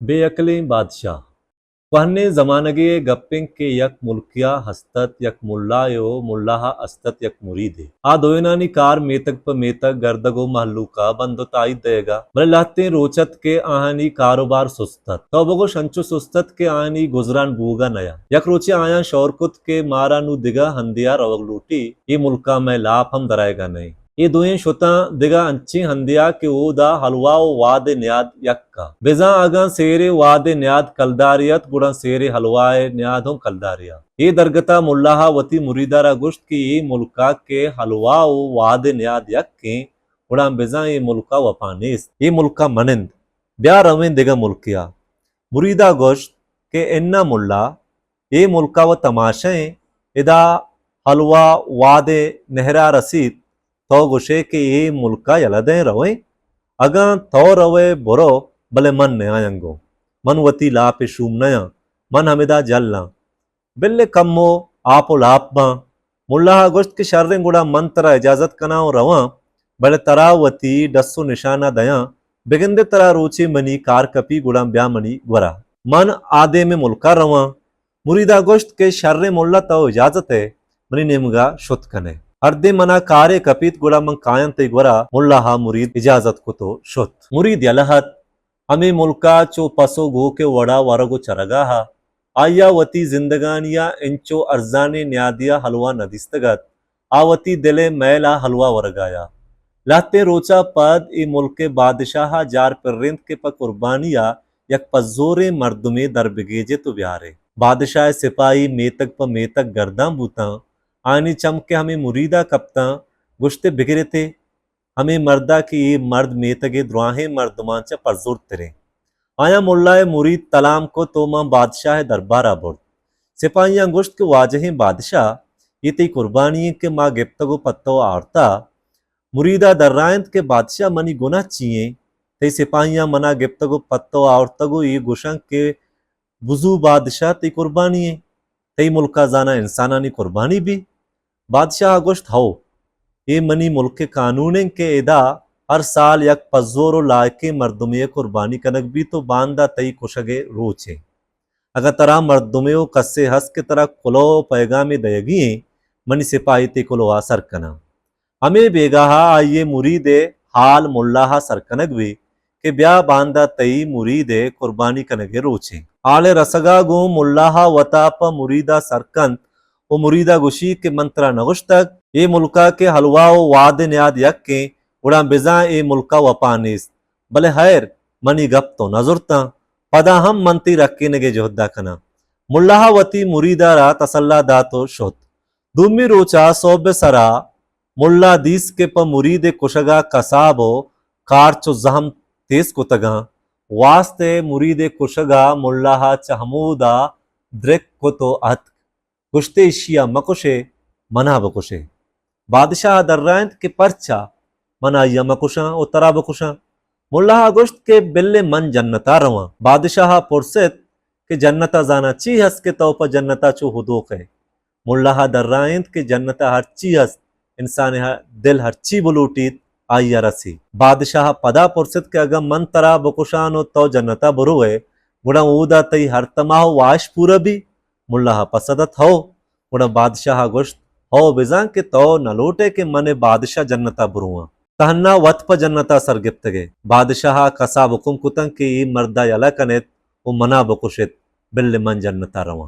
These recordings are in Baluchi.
بے عقلیں بادشاہ۔ کوہنیں زمانگے ءِ گپ انت کہ یک ملکے ءَ ہست ات یک ملائے ءُ ملا ءَ ہست ات یک مریدے۔ آ دوئینانی کار میتگ پہ میتگ گردگ ءُ مہلوک ءَ بند ءُ تائید دئیگ ءَ، بلے لہتیں روچ ات کہ آہانی کاروبار سست ات۔ تو بگوش انچو سست ات کہ آہانی گزران بوگ ءَ نیات۔ یک روچے آیاں شور کت کہ مارا نوں دگہ ہندے ءَ روگ لوٹی، اے ملک ءَ مئے لاپ ہم درآیگ ءَ نئیں۔ اے دوئیں شتاں دگہ انچیں ہندے ءَ کہ اودا حلوا ءُ واد ءِ نیاد یک ءَ۔ بزاں اگاں سیر ءِ واد ءِ نیاد کلدارے ات، گڑا سیر ءِ حلوا ءِ نیاد ہم کلدارے ات۔ اے درگت ءَ ملا ءَ وتی مرید ءَ را گوشت کہ اے ملک ءَ کہ حلوا ءُ واد ءِ نیاد یک ایں، گڑا بزاں اے ملک ءَ وپا نیست۔ اے ملک ءَ منند، بیا رویں دگہ ملکے ءَ۔ مرید ءَ گوشت کہ اناں ملا، اے ملک ءَ وَ تماشا ایں، ادا حلوا واد ءِ نہر ءَ رسیت، تو گوشئے کہ اے ملک ءَ یلہ دئیں رویں؟ اگاں تو روئے برو، بلے من نیایاں گوں۔ من وتی لاپ ءِ شوم نیاں، من ہمدا جھل آں۔ بلے کمو آپ ءُ لاپ باں۔ ملا ءَ گوشت کہ شریں، گڑا من ترا اجازت کناں ءُ رواں، بلے ترا وتی ڈس ءُ نشان ءَ دیاں، بگندے ترا روچے منی کار کپی، گڑا بیا منی گورا۔ من آ دیم ءِ ملک ءَ رواں۔ مرید ءَ گوشت کہ شریں ملا، تو اجازت ئے، منی نیمگ ءَ شت کن ئے۔ ہردیں منا کارے کپیت، گڑا من کایاں تئی گورا۔ ملا ءَ مرید اجازت کت ءُ شت۔ مرید یلہ ات۔ ہمے ملک ءَ چو پس ءُ گوک ءِ وڑ ءَ ورگ ءُ چرگ ءَ ات۔ آئی ءَ وتی زندگانی ءَ انچو ارزانیں نیادے ءَ حلوا نہ دیستگ ات۔ آ وتی دل ءِ مئیل ءَ حلوا ورگ ءَ ات۔ لہتیں روچ ءَ پد اے ملک ءِ بادشاہ ءَ جار پرینت کہ پہ قربانی ءَ یک پزوریں مردمے در بگیجیت ءُ بیارے۔ بادشاہ ءِ سپاہی میتگ پہ میتگ گردان بوتاں۔ آیانی چم کہ ہمے مرید ءَ کپتاں، گوشت ئے، بگریت ئے، ہمے مرد ءَ کہ اے مرد میتگ ءِ دراہیں مردماں چہ پزورتریں۔ آیاں ملا ءِ مرید تلام کت ءُ ماں بادشاہ ءِ دربار ءَ برت۔ سپاہیاں گوشت کہ واجہیں بادشاہ، اے تئی قربانی انت کہ ما گپتگ ءُ پہ تو آورتہ۔ مرید ءَ درائینت کہ بادشاہ، منی گناہ چی انت؟ تئی سپاہیاں منا گپتگ ءُ پہ تو آورتگ ءُ اے گوشاں کہ بزو بادشاہ، تئی قربانی انت، تئی ملک ءَ زاناں انسانانی قربانی بی؟ بادشاہ ءَ گوشت، ہئو، اے منی ملک ءِ قانون انت کہ ادا ہر سال یک پزور ءُ لائقیں مردمے ءِ قربانی کنگ بیت ءُ باندا تئی کشگ ءِ روچ انت۔ اگاں ترا مردمے ءُ کسے ہست کہ ترا کلوہ ءُ پیگامے دئیگی انت، منی سپاہی تئی کلوہ ءَ سر کناں۔ ہمے بیگاہ ءَ آئی ءِ مرید ءِ ہال ملا ءَ سر کنگ بیت کہ بیا باندا تئی مرید ءِ قربانی کنگ ءِ روچ انت۔ ہال ءِ رسگ ءَ گوں ملا ءَ وت ءَ پہ مرید ءَ سر کنت ءُ مرید ءَ گوشی کہ من ترا نہ گوشتگ، اے ملک ءَ کہ حلوا ءُ واد ءِ نیاد یک انت، گڑا بزاں اے ملک ءَ وپا نیست۔ بلے ہیر، منی گپ تو نہ زرتاں، پدا ہم من تئی رکینگ ءِ جہد ءَ کناں۔ ملا ءَ وتی مرید ءَ را تسلا دات ءُ شت۔ دومی روچ ءَ سہب ءِ سرا ملا دیست کہ پہ مرید ءِ کشگ ءَ کساب ءُ کارچ ءُ زہم تیز کتگاں۔ واست ءِ مرید ءِ کشگ ءَ ملا ءَ چہ ہمودا درک کت ءُ اتک۔ گوشت ئے، ایشی ءَ مکشے، منا بکشے۔ بادشاہ ءَ درائینت کہ پرچا؟ من آئی ءَ مکشاں ءُ ترا بکشاں؟ ملا ءَ گوشت کہ بلے من جنت ءَ رواں۔ بادشاہ ءَ پرست کہ جنت ءَ زاناں چی ہست کہ تو پہ جنت ءَ چو ہدوک ئے؟ ملا ءَ درائینت کہ جنت ءَ ہرچی ہست، انسان ءِ دل ہرچی بلوٹیت، آئی ءَ رسی۔ بادشاہ ءَ پدا پرست کہ اگاں من ترا بکشاں ءُ تو جنت ءَ بروئے، گڑا اودا تئی ہر تماہ ءُ واہش پورا بی؟ ملا ءَ پسہ دات، ہئو۔ گڑا بادشاہ ءَ گوشت، ہئو، بزاں کہ تو نہ لوٹ ئے کہ من ءُ بادشاہ جنت ءَ برواں۔ تہنا وت پہ جنت ءَ سر گپتگ ئے۔ بادشاہ ءَ کساب حکم کتنت کہ اے مرد ءَ یلہ کن ات ءُ منا بکش ات، بلے من جنت ءَ رواں۔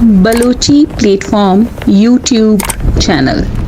Balochi plate form YouTube channel.